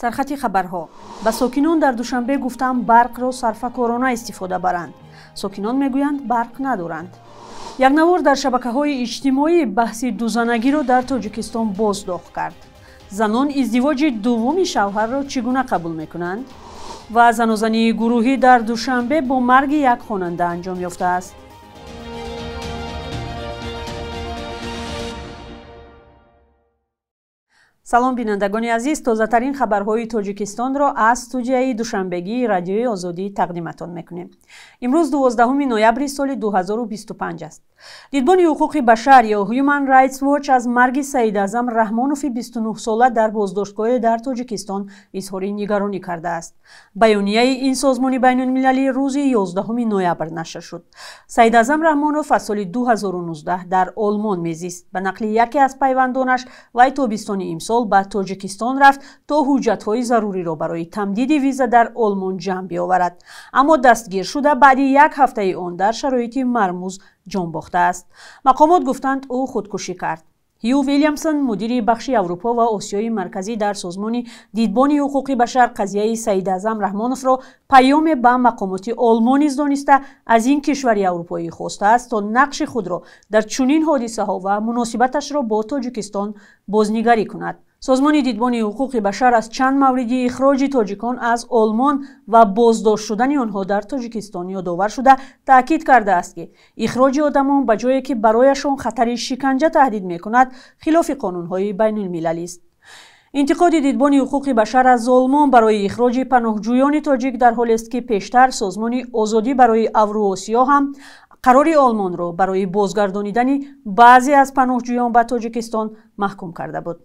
Сархати хабарҳо. Ба сокинон дар Душанбе гуфтам барқро сарфакорона истифода баранд. Сокинон мегӯянд барқ надоранд. Як навор дар шабакаҳои иҷтимоӣ баҳси дузанагиро дар Тоҷикистон боздоғ кард. Занон издивоҷи дуввуми шавҳарро чӣ гуна қабул мекунанд? Ва занозании гурӯҳӣ дар Душанбе бо марги як хонанда анҷом ёфтааст. Салом бинандагони азиз, тозатарин хабарҳои Тоҷикистонро аз студияи душанбегии Радиои Озодӣ тақдиматон мекунем. Имрӯз 12 ноябри соли 2025 аст. Дидбони ҳуқуқи башар ё Human Rights Watch аз марги Саидазам Раҳмонови 29-сола дар боздоштгоҳе дар Тоҷикистон изҳори нигаронӣ кардааст. Баёнияи ин созмони байнулмилалӣ рӯзи 11 ноябр нашр шуд. Саидазам Раҳмонов аз соли 2019 дар Олмон мезист. Ба нақли яке аз пайвандонаш, вай тобистони имсол ба Тоҷикистон рафт то ҳуҷҷатҳои заруриро барои тамдиди виза дар Олмон ҷамъ биёварад. Аммо дастгир шуда баъди як ҳафтаи он дар шароити мармуз ҷон бохтааст. Мақомот гуфтанд, ӯ худкушӣ кард. Ҳю Вилямсон, мудири бахши Аврупо ва Осиёи Марказӣ дар созмони Дидбони ҳуқуқи башар, қазияи Саидазам Раҳмоновро паёме ба мақомоти Олмон низ дониста, аз ин кишвари аврупоӣ хостааст то нақши худро дар чунин ҳодисаҳо ва муносибаташро бо Тоҷикистон бознигарӣ кунад. Созмони Дидбони ҳуқуқи башар аз чанд мавриди ихроҷи тоҷикон аз Олмон ва боздошт шудани онҳо дар Тоҷикистон ёдовар шуда, таъкид кардааст, ки ихроҷи одамон ба ҷое ки барояшон хатари шиканҷа таҳдид мекунад, хилофи қонунҳои байнулмилалист. Интиқоди Дидбони ҳуқуқи башар аз Олмон барои ихроҷи паноҳҷӯёни тоҷик дар ҳолест, ки пештар Созмони Озодӣ барои Авруосиё ҳам қарори Олмонро барои бозгардонидани баъзе аз паноҳҷӯён ба Тоҷикистон маҳкум карда буд.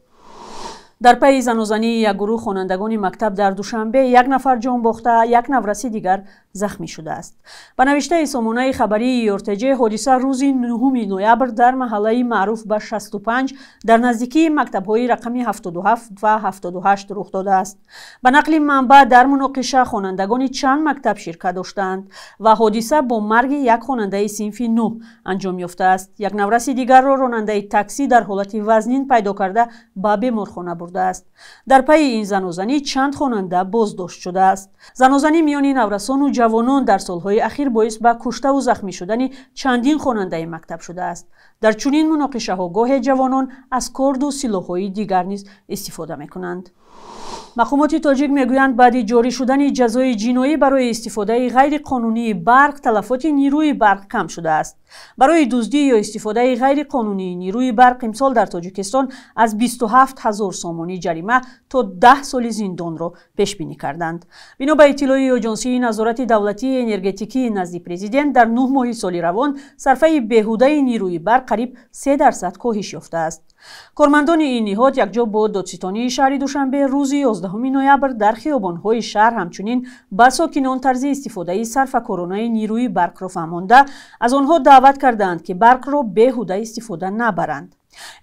Дар пайи занозании як гурӯҳ хонандагони мактаб дар Душанбе як нафар ҷон бохта, як навраси дигар захмӣ шудааст. Ба навиштаи сомонаи хабарии ЮРТЖ, ҳодиса рӯзи 9 ноябр дар маҳаллаи маъруф ба 65 дар наздикии мактабҳои рақами 77 ва 78 рух додааст. Ба нақли манбаъ, дар муноқиша хонандагони чанд мактаб ширкат доштаанд ва ҳодиса бо марги як хонандаи синфи 9 анҷом ёфтааст. Як навраси дигарро ронандаи таксӣ дар ҳолати вазнин пайдо карда ба беморхона бурдааст. Дар пайи ин занозанӣ чанд хонанда боздошт шудааст. Занозанӣ миёни наврасону ҷавонон дар солҳои ахир боис ба куштаву захмӣ шудани чандин хонандаи мактаб шудааст. Дар чунин муноқишаҳо гоҳе ҷавонон аз корду силоҳҳои дигар низ истифода мекунанд. Мақомоти тоҷик мегӯянд, баъди ҷорӣ шудани ҷазои ҷиноӣ барои истифодаи ғайриқонунии барқ, талафоти нирӯи барқ кам шудааст. Барои дуздӣ ё истифодаи ғайриқонунии нирӯи барқ имсол дар Тоҷикистон аз 27 ҳазор сомонӣ ҷарима то 10 соли зиндонро пешбинӣ карданд. Бино ба иттилои Оҷонсии назорати давлатии энергетикии назди президент, дар 9 моҳи соли равон сарфаи беҳудаи нирӯи барқ қариб 3% коҳиш ёфтааст. Кормандони ин ниҳод якҷо бо додситонии шаҳри Душанбе рӯзи 11 ноябр дар хиёбонҳои шаҳр ҳамчунин ба сокинон тарзи истифодаи сарфакоронаи нирӯи барқро фаҳмонда, аз онҳо даъват кардаанд, ки барқро беҳуда истифода набаранд.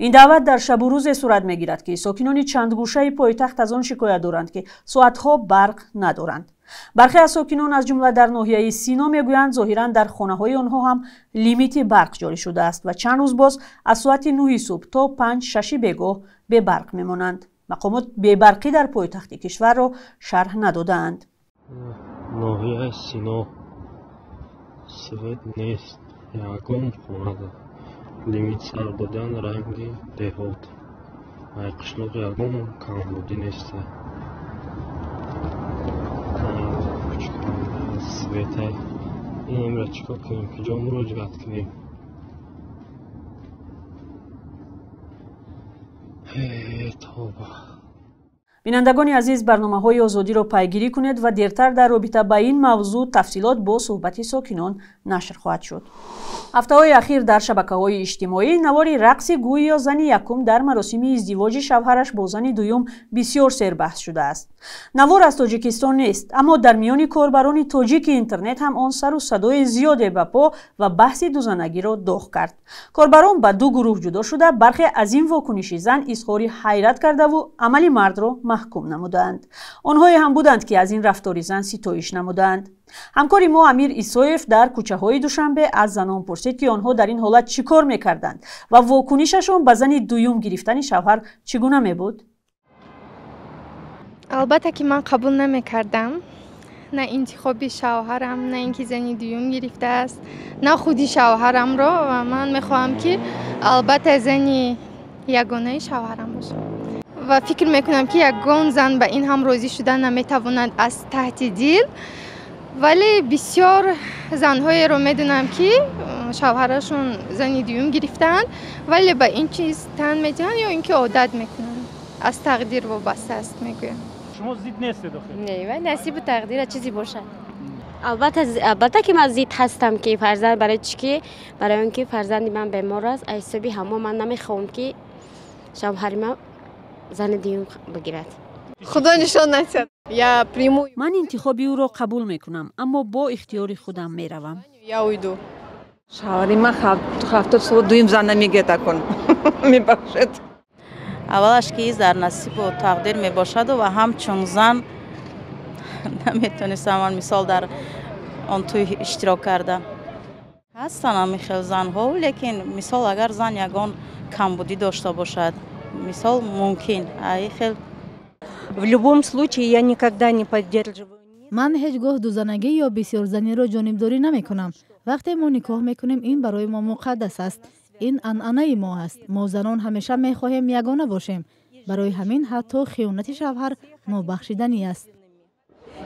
Ин даъват дар шабу рӯзе сурат мегирад, ки сокинони чандгӯшаи пойтахт аз он шикоят доранд, ки соатҳо барқ надоранд. Бархе аз сокинон, аз ҷумла дар ноҳияи Сино, мегӯянд, зоҳиран дар хонаҳои онҳо ҳам лимити барқ ҷорӣ шудааст ва чанд рӯз боз аз соати 9 субҳ то 5-6 бегоҳ бебарқ мемонанд. Мақомот бебарқӣ дар пойтахти кишварро шарҳ надодаанд. Ноҳияи Сино свет нест, ягон хонада лимит сар додан, ранги деҳот ай қишлоқ ягон камбудӣ нест. Света инамра чӣ кор кунем, куҷо муроҷиат кунем? Тоба. Бинандагони азиз, барномаҳои Озодиро пайгирӣ кунед ва дертар дар робита ба ин мавзӯъ тафсилот бо суҳбати сокинон нашр хоҳад шуд. Ҳафтаҳои ахир дар шабакаҳои иҷтимоӣ навори рақси гӯё зани якум дар маросими издивоҷи шавҳараш бо зани дуюм бисёр сербаҳс шудааст. Навор аз Тоҷикистон нест, аммо дар миёни корбарони тоҷики интернет ҳам он сару садои зиёде ба по ва баҳси дузанагиро доғ кард. Корбарон ба ду гурӯҳ ҷудо шуда, бархе аз ин вокуниши зан изҳори ҳайрат кардаву амали мардро маҳкум намуданд. Онҳое ҳам буданд, ки аз ин рафтори зан ситоиш намуданд. Ҳамкори мо Амир Исоев дар кӯчаҳои Душанбе аз занон пурсид, ки онҳо дар ин ҳолат чӣ кор мекарданд ва вокунишашон ба зани дуюм гирифтани шавҳар чӣ гуна мебуд. Албатта ки ман қабул намекардам. На интихоби шавҳарам, на ин ки зани дуюм гирифтааст, на худи шавҳарамро. Ва ман мехоҳам, ки албатта зани ягонаи шавҳарам бошам. Ва фикр мекунам, ки ягон зан ба ин ҳам розӣ шуда наметавонад аз таҳти дил. Вале бисёр занҳоеро медонам, ки шавҳарашон зани дуюм гирифтаанд, вале ба ин чиз тан медиҳанд ё ин ки одат мекунанд. Аз тақдир вобаста аст, мегӯям. Шумо зид нестед охир? Не, вай насибу тақдира чизе бошад. Албатта, албатта ки ман зид ҳастам, ки фарзанд барои чӣ, ки барои он ки фарзанди ман бемор аст, аз ҳисоби ҳамо ман намехоҳам, ки шавҳари ман зани дуюм бигирад. Худо нишон надиҳад. Я приму. Ман интихоби ӯро қабул мекунам, аммо бо ихтиёри худам меравам. Я уйду. Шавҳари ман 70 сол дуюм зан намегирад акун. Мебахшед. Аввалаш ки дар насибу тақдир мебошаду ва ҳамчун зан наметонистам ман мисол дар он тӯй иштирок карда. Ҳастанд ҳамин хел занҳо, лекин мисол агар зан ягон камбудӣ дошта бошад, мисол мумкин ай хел. В любом случае я никогда не поддерживаю. Ман ҳеҷ гоҳ дузанагӣ ё бисёрзаниро ҷонибдорӣ намекунам. Вақте мо никоҳ мекунем, ин барои мо муқаддас аст. Ин анъанаи мо аст. Мо занон ҳамеша мехоҳем ягона бошем. Барои ҳамин ҳатто хиёнати шавҳар нобахшиданӣ аст.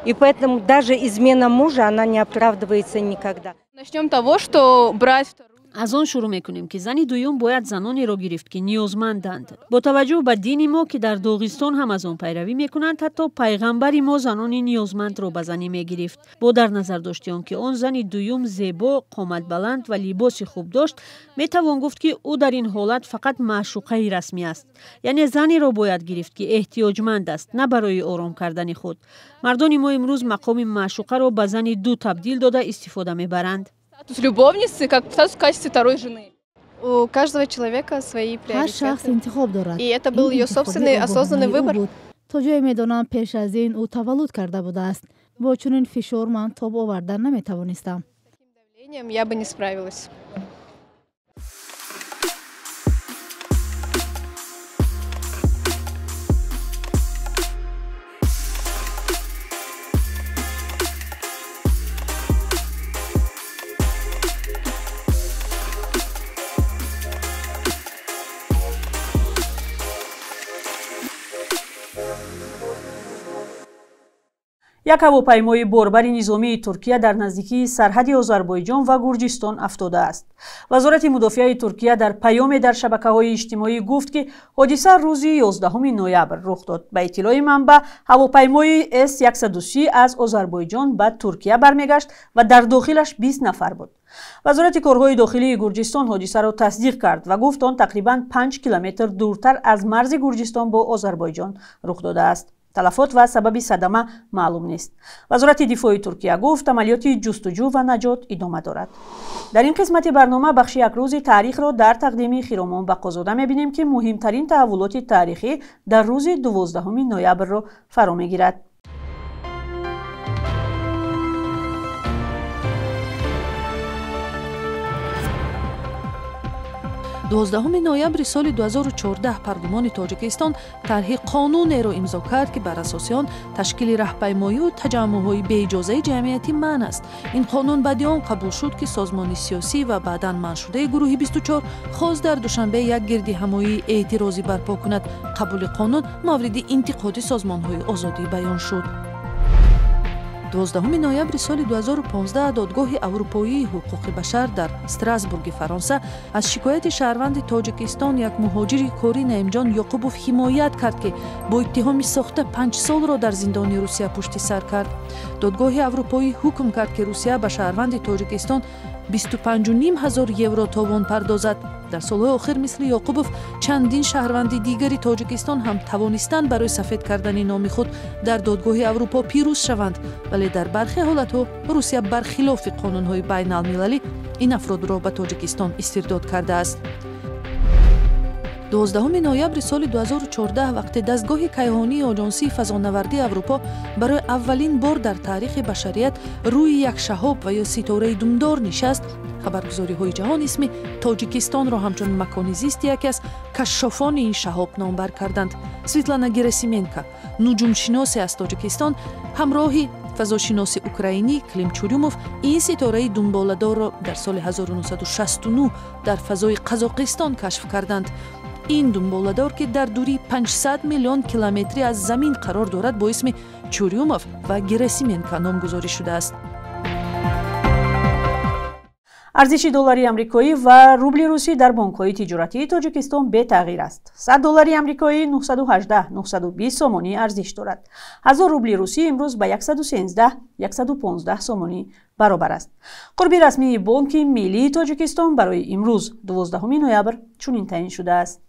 И поэтому даже измена мужа, она не оправдывается никогда. Начнем того, что брать Аз он шурӯъ мекунем, ки зани дуюм бояд занонеро гирифт, ки ниёзманданд. Бо таваҷҷӯҳ ба дини мо, ки дар Доғистон ҳам аз он пайравӣ мекунанд, ҳатто пайғамбари мо занони ниёзмандро ба занӣ мегирифт. Бо дар назар дошти он ки он зани дуюм зебо, қоматбаланд ва либоси хуб дошт, метавон гуфт, ки ӯ дар ин ҳолат фақат маъшуқаи расмӣ аст. Яъне занеро бояд гирифт, ки эҳтиёҷманд аст, на барои ором кардани худ. Мардони мо имрӯз мақоми маъшуқаро ба зани ду табдил дода истифода мебаранд. Статус любовницы как статус в качестве второй жены. У каждого человека свои Ҳар шахс приоритеты. интихоб дорад. И это был Ин ее интихоби собственный осознанный огоҳонаи ӯ выбор. буд. То ҷое медонам, пеш аз ин ӯ таваллуд карда будааст. Бо чунин фишор ман тоб овардан наметавонистам. Давлением я бы не справилась. Як ҳавопаймои борбари низомии Туркия дар наздикии сарҳади Озарбойҷон ва Гурҷистон афтодааст. Вазорати мудофиаи Туркия дар паёме дар шабакаҳои иҷтимоӣ гуфт, ки ҳодиса рӯзи 11 ноябр рух дод. Ба иттилои манбаъ, ҳавопаймои С-130 аз Озарбойҷон ба Туркия бармегашт ва дар дохилаш 20 нафар буд. Вазорати корҳои дохилии Гурҷистон ҳодисаро тасдиқ кард ва гуфт, он тақрибан 5 километр дуртар аз марзи Гурҷистон бо Озарбойҷон рух додааст. Талафот ва сабаби садама маълум нест. Вазорати дифои Туркия гуфт, амалиёти ҷустуҷӯ ва наҷот идома дорад. Дар ин қисмати барнома бахши як рӯзи таърихро дар тақдими Хиромон Бақозода мебинем, ки муҳимтарин таҳаввулоти таърихӣ дар рӯзи 12 ноябрро фаро мегирад. 12 ноябри соли 2014 парлумони Тоҷикистон тарҳи қонунеро имзо кард, ки бар асоси он ташкили раҳпаймоию таҷаммуъҳои беиҷозаи ҷамъиятӣ манъ аст. Ин қонун баъди он қабул шуд, ки созмони сиёсӣ ва баъдан манъшудаи гурӯҳи 24 хост дар Душанбе як гирдиҳамоии эътирозӣ барпо кунад. Қабули қонун мавриди интиқоди созмонҳои озодӣ баён шуд. 12 ноябри соли 2015 Додгоҳи Аврупоии ҳуқуқи башар дар Страсбурги Фаронса аз шикояти шаҳрванди Тоҷикистон, як муҳоҷири корӣ Наимҷон Ёқубов ҳимоят кард, ки бо иттиҳоми сохта 5 солро дар зиндони Русия пушти сар кард. Додгоҳи Аврупоӣ ҳукм кард, ки Русия ба шаҳрванди Тоҷикистон 25,5 ҳазор евро товон пардозад. Дар солҳои охир мисли Ёқубов чандин шаҳрванди дигари Тоҷикистон ҳам тавонистанд барои сафед кардани номи худ дар Додгоҳи Аврупо пирӯз шаванд, вале дар бархе ҳолатҳо Русия бархилофи қонунҳои байналмилалӣ ин афродро ба Тоҷикистон истирдод кардааст. 12 ноябри соли 2014, вақте дастгоҳи кайҳонии Оҷонсии фазонавардии Аврупо барои аввалин бор дар таърихи башарият рӯи як шаҳоб ва ё ситораи думдор нишаст, Хабаргузориҳои ҷаҳон исми Тоҷикистонро ҳамчун макони зисти яке аз кашшофони ин шаҳоб номбар карданд. Светлана Герасименко, нуҷумшиносе аз Тоҷикистон, ҳамроҳи фазошиноси украинӣ Клим Чурюмов ин ситораи дунболадорро дар соли 1969 дар фазои Қазоқистон кашф карданд. Ин дунболадор, ки дар дурии 500 миллион километрӣ аз замин қарор дорад, бо исми Чурюмов ва Герасименко номгузорӣ шудааст. Арзиши доллари амрикоӣ ва рубли русӣ дар бонкҳои тиҷоратии Тоҷикистон бетағйир аст. 100 доллари амрикоӣ 918-920 сомонӣ арзиш дорад. 1000 рубли русӣ имрӯз ба 113-115 сомонӣ баробар аст. Қурби расмии Бонки Миллии Тоҷикистон барои имрӯз 12 ноябр чунин таъин шудааст.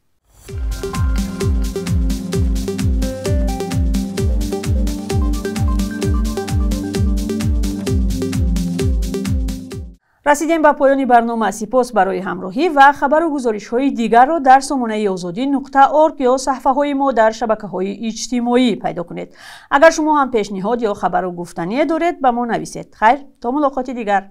Расидем ба поёни барнома. Сипос барои ҳамроҳӣ ва хабару гузоришҳои дигарро дар сомонаи озодӣ.орг ё саҳифаҳои мо дар шабакаҳои иҷтимоӣ пайдо кунед. Агар шумо ҳам пешниҳод ё хабару гуфтание доред, ба мо нависед. Хайр, то мулоқоти дигар.